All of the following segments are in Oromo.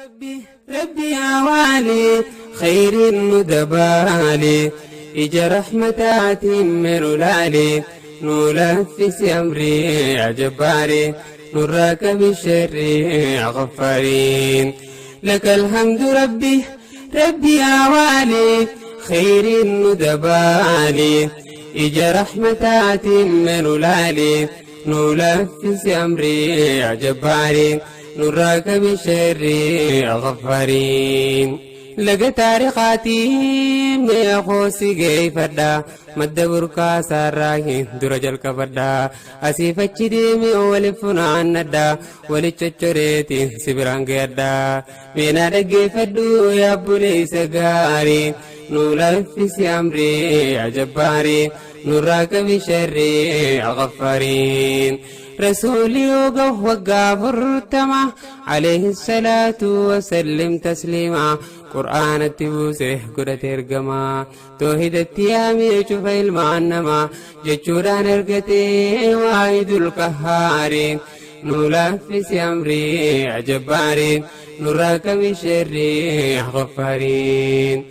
ربي يا والي خير الندبالي إجا رحمتات من لالي نلفس أمري يا جباري نراك بالشر يا غفارين لك الحمد ربي ربي يا والي خير الندبالي إجا رحمتات من لالي نلفس أمري يا جباري نراك بالشر يا غفارين لقى تاريخاتي من خوسي جيفدا مد بركا سراهي درج الكبدا أسيف الشديمي ولفنا الندى ولتشريتي سبران قيدا بينا رقي فدو يا بوليس غاري نلفس أمري يا جباري نراك بشر يا غفارين رسولي وقف وقافر تما عليه الصلاة وسلم تسليما قرآن التبوسه قرة ارقما توحيد التيامي شوف المعنما جتشوران ارقتي واحد القهار نلفس أمري جباري نراك بشر غفارين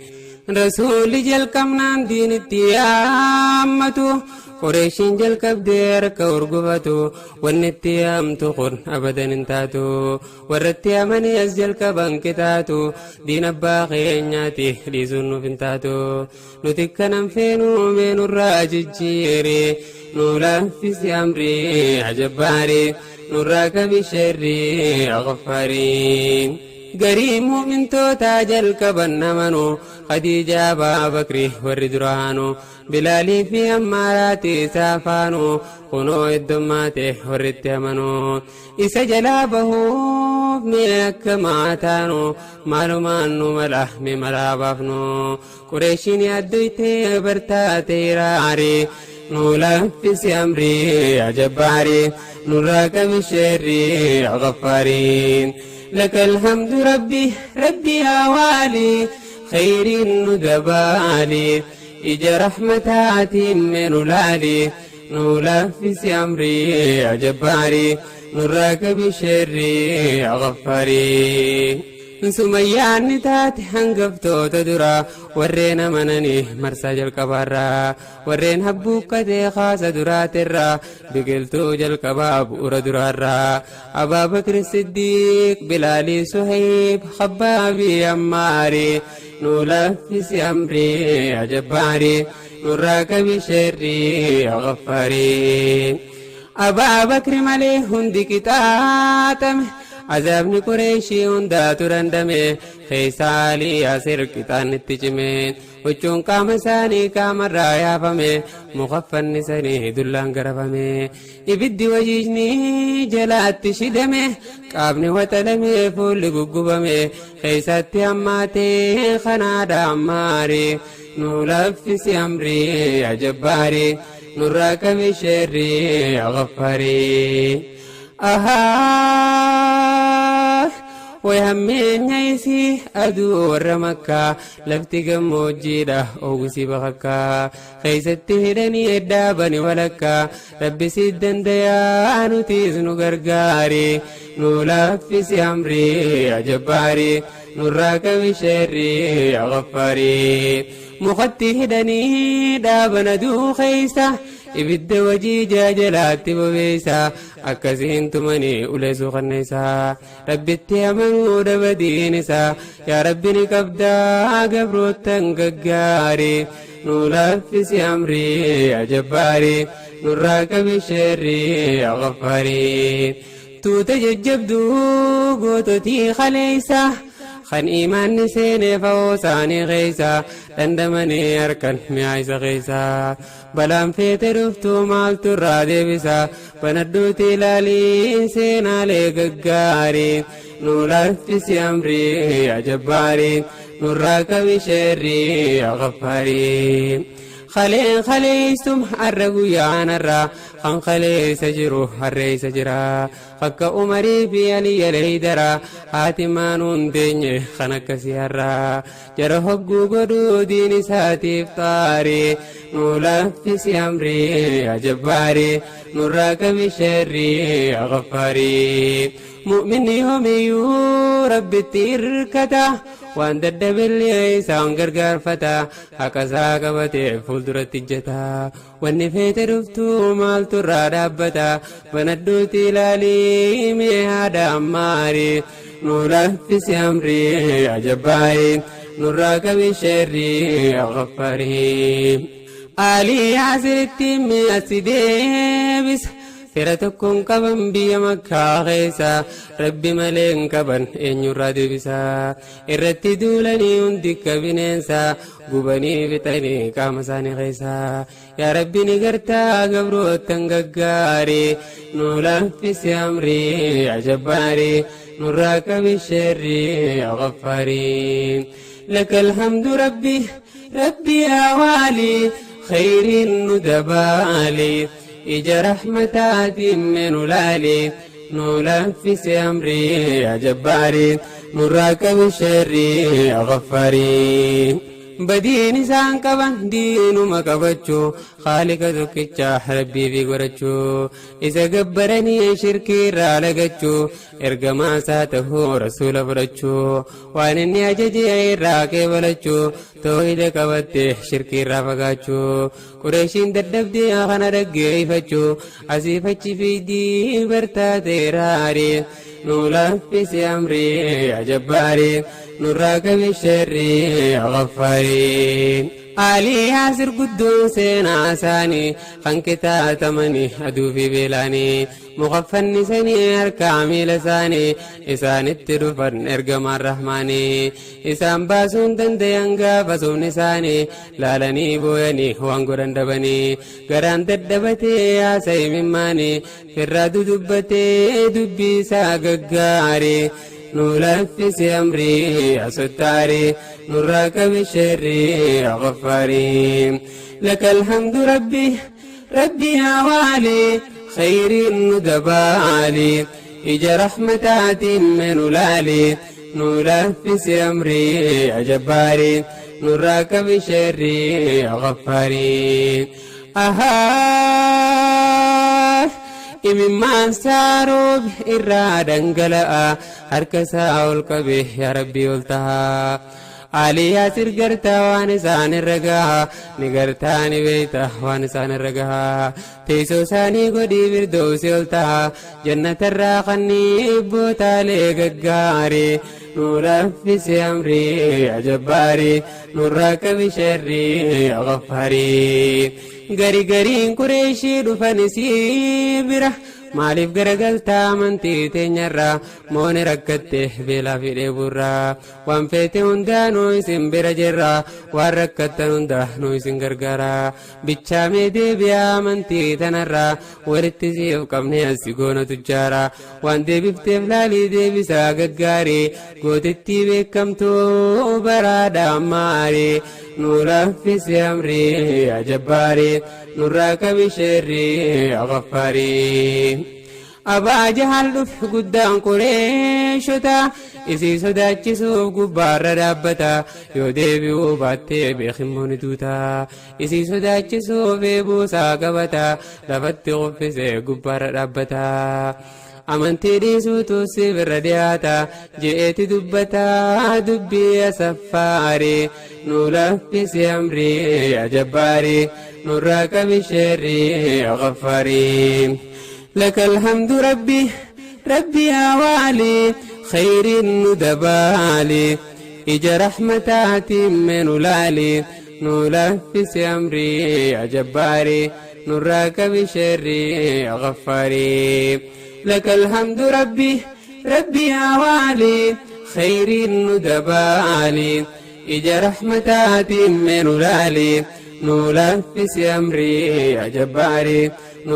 رسول جل كمنان دين التيامته قريش جل كبدير كورقبتو والنتيام تقر أبدا انتاتو والرتيام يسجل كبنكتاتو دين الباقي نياتي ليزن فنتاتو نتكنم فينو من الراج الجيري نلفس أمري عجباري نراك بشر غفارين قريم من توتا جل كبن منو خديجة بابكري والردرانو بلالي في أماراتي سافانو خنو الدماتي والرتمنو إسا جلابه ميك ماتانو مالو مانو ملأ ملا بافنو قريشين يدويتي برتاتي راري نلفس أمري يا جباري نراك بشر يا غفارين لك الحمد ربي ربي يا والي خير الندبالي إجا رحمتات من لالي نلفس أمري يا جباري نراك بشر يا غفاري سميان تات هنقفتو تدرا ورينا منني مرسى جل كبارا ورين هبوك دي خاص درا ترا بقلتو جل كباب وردرارا أبا بكر الصديق بلالي سهيب خبابي أماري نلفس أمري يا جباري نراك بشري يا غفاري أبا بكر ملي هندي كتاتم عذابني قريشي هندا ترندمي خيسالي ياسر كتان التجمين وچون قام ساني قام الرايا فمي مخفن سني دلان قرفمي يبدي وجيجني جلات شدمي قابني وتلمي فول ققبمي خيساتي أماتي خنادا أماري نلفس أمري يا جباري نراك بشري يا غفاري أها ويهمين يسي أدور مكة لفتي قموجيدة أوغسي بخكا خيستي هدني الدابني ولكا ربي سيدن ديانو تيزنو غرغاري نلفس أمري يا جباري نراك بشري يا غفاري مخطي هدني دابنا دو خيسة ibidda wajii jalaatti bobeessa akkasiin tumanii ulee suuqanneessa rabbitti amanuu dhabadiin isaa yaa rabbi ni qabdaa gabroottan gaggaarii nu laaffisi amrii yaa jabbaarii nurraa qabi sharrii yaa gaffaarii tuuta jajjabduu goototii kaleessa خن إيمان نسيني فوساني غيسا دندمني أركن ميعيسا غيسا بلام في ترفتو مال ترادي بسا بندوتي لالي سينا لققاري نولفس أمري يا جباري نراك بشري يا غفاري خلين خليستم حرقوا يا نرى خن خلي سجرو هري سجرا Akka Umarii fi Alii Alheydara haatimaan teenye kan akkasii har'aa jara hogguu godhuu diin isaatiif xaarii nu laaffisi amrii yaa jabbaarii nurraa qabi sharrii yaa gaffaarii. Mu'minni yoomiyyuu Rabbitti hirkata waan dadhabillee isaan gargaarfata haqa isaa qabatee fuulduratti ijjata wanni feete dhuftuu maaltu irraa dhaabbata banadhuuti ilaalii mee haadha ammaarii nu laaffisi amrii yaa jabbaarii nurraa qabi sharrii yaa gaffaarii. Alii Yaasiritti mi'a si deebisa. Fira tokkoon qaban biyya Makkaa keessa Rabbi malee hin qaban eenyurraa deebisa irratti duulanii hundi akka bineensa gubanii fixanii qaama isaanii keessa yaa Rabbi ni gartaa gabroottan gaggaarii nu laaffisi amrii yaa jabbaarii nurraa qabi sharrii yaa gaffaarii. لك الحمد ربي ربي يا والي خير الندبالي إجا رحمتات من لالي نلفس أمري يا جباري نراك بشري يا غفاري. Badiin isaan qaban diinuma qabachuu Khaalika tokkicha Rabbii fi godhachuu isa gabbaranii shirkii irraa lagachuu ergamaa isaa tahuu rasuula fudhachuu waan inni ajaje irraa qeebalachuu toohida qabatte shirkii irraa fagaachuu Qureeshiin dadhabdee kana dhaggeeffachuu asiif achi fiigdii bartaateeraari nu laaffisi amrii yaa jabbaarii nurraa qabi sharrii yaa gaffaarii. Alii Yaasir guddoon seenaa isaanii kan kitaatamanii aduu fi beelaanii muka fannisanii harkaa miila isaanii isaanitti dhufan ergamaan rahmaanii isaan baasuun dandayan gaafa sobni isaanii laalanii booyanii waan godhan dhabanii garaan dadhabatee haasa'e mimmaanii firraa dudubbatee dubbii isaa gaggaarii. Nu laaffisi amrii yaa sottaarii nurraa qabi sharrii yaa gaffaarii. لك الحمد ربي ربي يا والي خير الندبالي إجا رحمتات من لالي نلفس أمري يا جباري نراك بشري يا غفاري. أها imimmaan saaroob irraa dhangala'a harka isaa ol qabe yaa Rabbii ol taha. Ali Yaasir gartaa waan isaan irra gaha ni gartaa ni beeyta waan isaan irra gaha teessoo isaanii godhii firdoosi ol taha jannatarraa qannii bootaalee gaggaarii nu laaffisi amrii yaa jabbaarii nurraa qabi sharrii yaa gaffaarii. Gari gariin Qureeshii dhufan isii bira maaliif garagaltaa amantii teenyarraa mooni rakkatte beelaa fi dheeburraa waan feete hundaa nu isin bira jirra waan rakkattan hundaa nu isin gargaara bichaamee deebi'aa amantii tanarraa walitti siif qabne asi goona tujjaara waan deebifteef laalii deebisaa gaggaarii gootittii beekamtuu baraadha ammaarii nu laaffisi amrii yaa jabbaarii nurraa qabi sharrii yaa gaffaarii. Abaa Jahal dhufe guddaan Qureeshota isii sodaachisuuf gubbaarra dhaabbata yoo deebi'uu baattee beekimmoo ni duuta isii sodaachisuuf eebuusaa qabata lafatti uffisee gubbaarra dhaabbata. Amantii dhiisuutu si bira dhiyaata je'eeti dubbata dubbii asaffaarii nu laaffisi amrii yaa jabbaarii nurraa qabi sharrii yaa gaffaarii. لك الحمد ربي ربي يا والي خير الندبالي إجا رحمتات من لالي نلفس أمري يا جباري نراك بشري يا غفاري. لك الحمد ربي ربي يا والي خير الندبالي إجا رحمتات من لالي نلفس أمري يا جباري